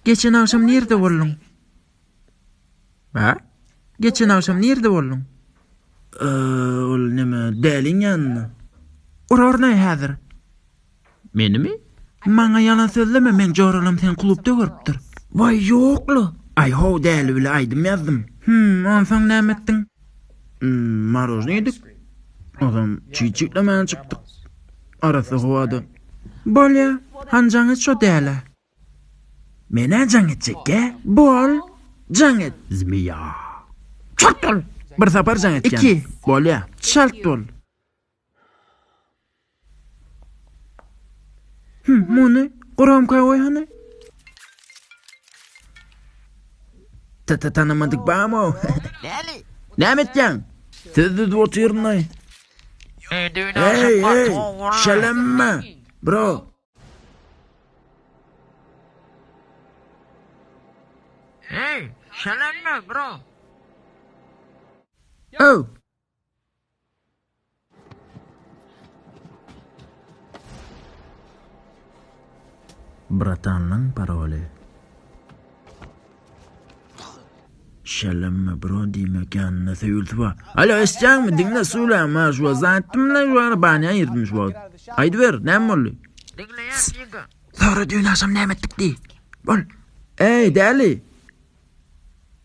Geçen agşam nirde bolduň? Hä? Geçen agşam nirde bolduň? Ol neme, däliň ýanynda. Uraryn-aý häzir. Menimi? Maňa ýalan sözleme, meň joralam seni klubda görüpdir. Waý, ýok-la. Aý, how, däli bile aýdym ýazdym. Hüm, onsoň näme etdiň? Marožnyý iýdik. Onsoň çiý-çiýlemäne çykdyk. Arassa howada. Bolýa, hany jaň et şo dälä. Men-ä jaň etjek-gä. Bol, jaň et. Zmiýa. Çalt bol! Bir sapar jaň etýän. Iki. Bolýa. Çalt bol. Hüm, muny gromka goý hany. Ta-ta tanamadyk bamy? Näme etýäň? Söz düzüp otyryn-aý. Eý, eý, şelenme, bro. Eý, şelenme, bro. Öw! Bratanlaň paroly. Şelenme bro diýmek ýanynda söýülsi bar. Alo eşitýäňmi diňle Sula ma şu wagt aýtdym-la şu wagt banýa girdim şu wagt. Aýdyber näme boldy? Diňleýän Giga. Sora düýn agşam näme etdik diý. Bol. Eý däli.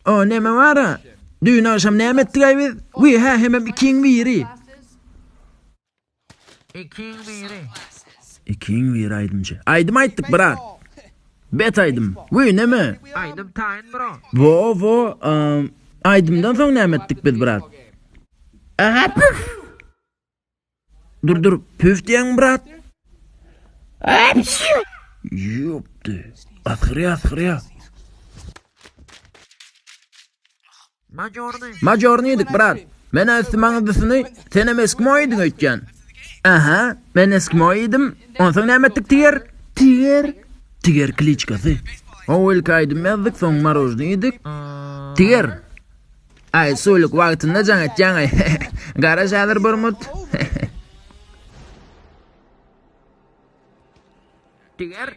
O neme bar-a? Düýn agşam näme etdik-aý biz? Wiý hä hemem ikiň biri. Ikiň biri. Ikiň biri aýdymçy. Aýdym aýtdyk brat. Bet aýdym. Wiý neme? Aýdym taýyn bro. Wo wo aýdymdan soň näme etdik biz brat? Aha püf. Dur dur püf diýeň brat. Ýopdy. Asgyrýa asgyrýa. Majorny. Majorny iýdik, brat. Men-ä üsti maňyzlysyny, senem eskimo iýdiň öýtýän. Aha, men eskimo iýdim. Onsoň näme etdik, Tiger? Tiger? Tiger kliçkasy. Ho, ilki aýdym ýazdyk, soň marožny iýdik. Tiger. Aý, Sulik, wagtynda jaň etýäň-aý. Garaş häzir bir mut. Tiger.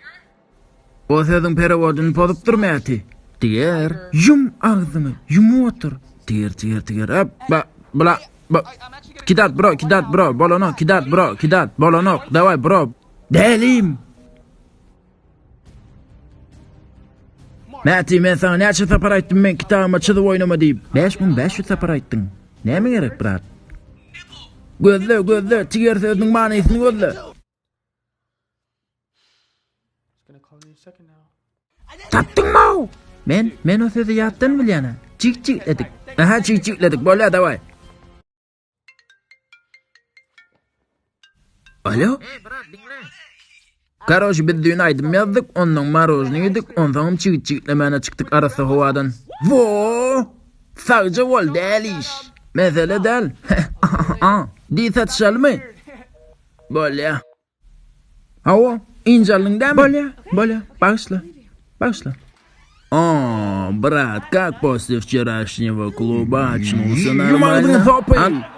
O sözüň perewodyny pozupdyr Mäti. Tiger. Ýum agzyňy, ýumup otur. Tiger, tiger, tiger. Ap, ba, bla, ba. Kidat bro, kidat bro, bolanok, kidat bro, kidat, bolanok, daway bro. Dälim! Mäti, men saňa näçe sapar aýtdym, men kitabyma çyzyp oýnama diýip. 5500 sapar aýtdyň. Näme gerek, brat? Gözle, gözle, tiger sözüniň manysyny gözle. Tapdyňmy? Men, men o sözi ýatdan bilýän-ä. Jik-jikledik. Aha, jik-jikledik. Bolýar, dawaý. Alo? Ey brat, diňle. Karoç, biz düýn aýdym ýazdyk, ondan marožny iýdik, onsoňam çigit-çigitlemäne çykdyk arassa howadan. Wo! Sagja bol, däl iş. Mesele däl. Diý satyşalymy? Bolýa. Hawa, ynjaldyň dämi? Bolýa, bolýa, bagyşla, bagyşla. O, brat, kak posle wçeraşnýego kluba açnulsa normalno?